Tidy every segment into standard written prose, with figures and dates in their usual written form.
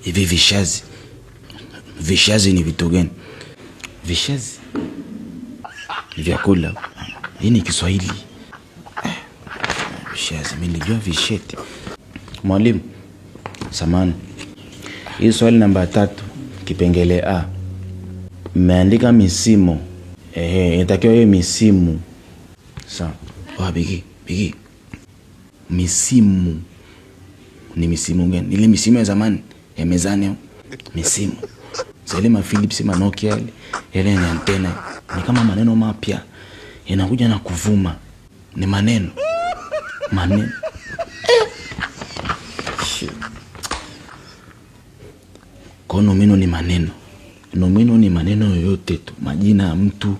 Hivi vishazi, vishazi ni vitu gani? Vishazi ni vyakula. Hii ni Kiswahili. Vishazi, mimi nilijua visheti. Mwalimu, samani, hii swali namba 3 kipengele A mmeandika misimu. Ehe, inatakiwa hiyo misimu. Sawa. Oh, Bigi, Bigi. Misimu ni misimu gani? Ile misimu ya zamani ya mezani, misimu. Zile ma Philips ma Nokia ile, ile ni antena. Ni kama maneno mapya yanakuja na kuvuma. Ni maneno. Maneno. Kwa nomino ni maneno. Nomino ni maneno yoyote tu, majina ya mtu,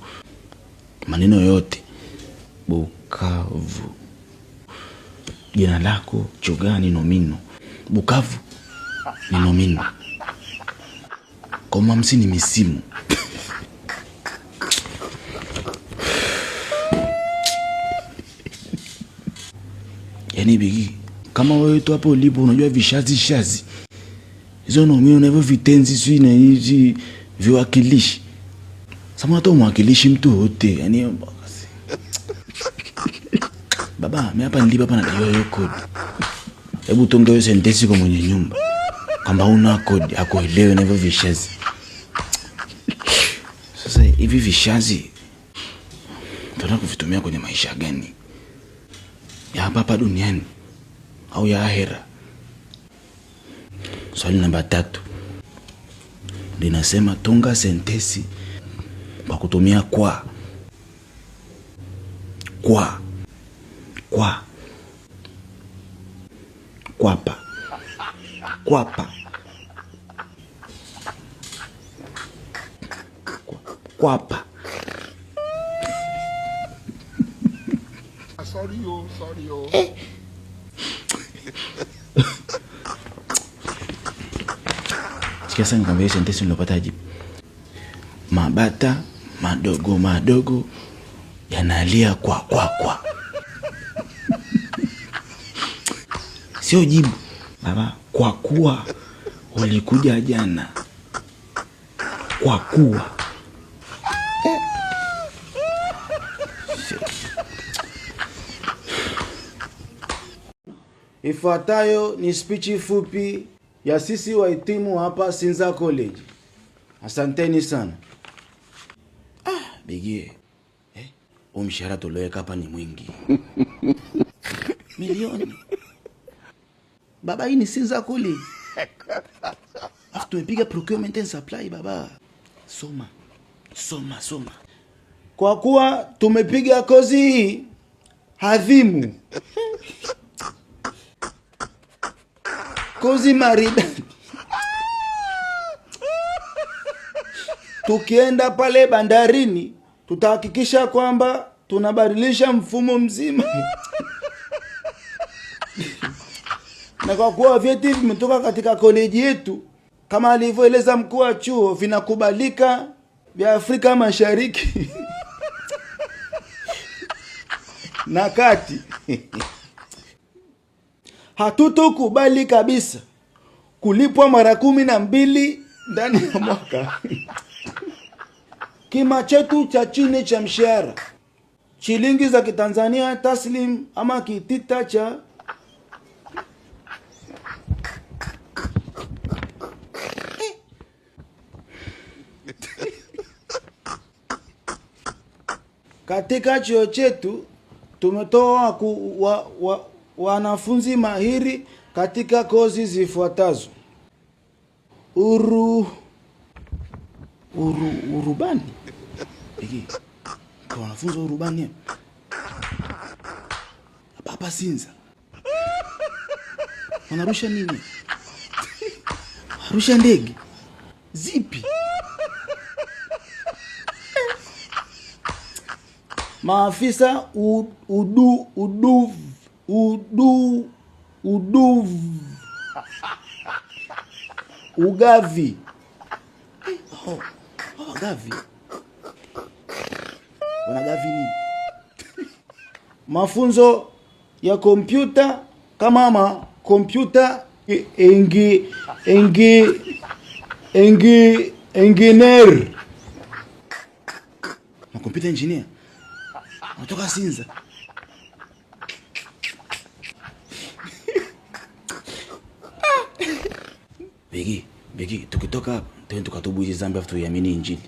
maneno yoyote. Bukavu. Jina lako Chogaa ni nomino. Bukavu ni nomino. Kwa mamsi ni misimu. Yaani Bigi, kama wewe tu hapo ulipo unajua vishazi shazi. Hizo nomino na hivyo vitenzi sio na hizi viwakilishi. Sasa hata mwakilishi mtu wote, yaani baba, mimi hapa nilipo hapa nadaiwa hiyo kodi. Hebu tunge hiyo sentensi kwa mwenye nyumba kwamba una kodi akuelewe na hivyo vishazi. Sasa hivi vishazi tunataka kuvitumia kwenye maisha gani? Ya hapa hapa duniani au ya ahera? Swali namba 3 linasema tunga sentensi kwa kutumia kwa. Kwa. Kwa. Kwapa. Kwapa. Kwapa. Sorry yo, sorry yo. Sikia sasa nikwambie sentensi nilopata jibu. Mabata madogo madogo yanalia kwa kwa kwa. Sio jibu. Baba, kwa kuwa ulikuja jana. Kwa kuwa. Ifuatayo ni speech fupi ya sisi wahitimu hapa Sinza College. Asanteni sana. Bigie. Huu mshahara tulioweka hapa ni mwingi. Milioni. Baba, hii ni Sinza College. Afu tumepiga procurement and supply baba. Soma. Soma, soma. Kwa kuwa tumepiga kozi hii hadhimu. Kozi maridadi. Tukienda pale bandarini tutahakikisha kwamba tunabadilisha mfumo mzima. Na kwa kuwa vyeti vimetoka katika koleji yetu kama alivyoeleza mkuu wa chuo, vinakubalika vya Afrika Mashariki na Kati. Hatutokubali kabisa kulipwa mara 12 ndani ya mwaka. Kima chetu cha chini cha mshahara shilingi za Kitanzania taslim ama kitita cha Katika chuo chetu tumetoa wanafunzi mahiri katika kozi zifuatazo: urubani. Iki, kwa wanafunzi wa urubani hapa hapa Sinza wanarusha nini? Warusha ndege zipi? Maafisa udu, udu, udu, udu, ugavi. Oh, oh, gavi. Wanagavi nini? Mafunzo ya kompyuta kama ma kompyuta engi engi engi engineer. Ma computer engineer. Unatoka Sinza. Begi, Begi, tukitoka hapa twende tukatubu hizi dhambi afu tuiamini Injili.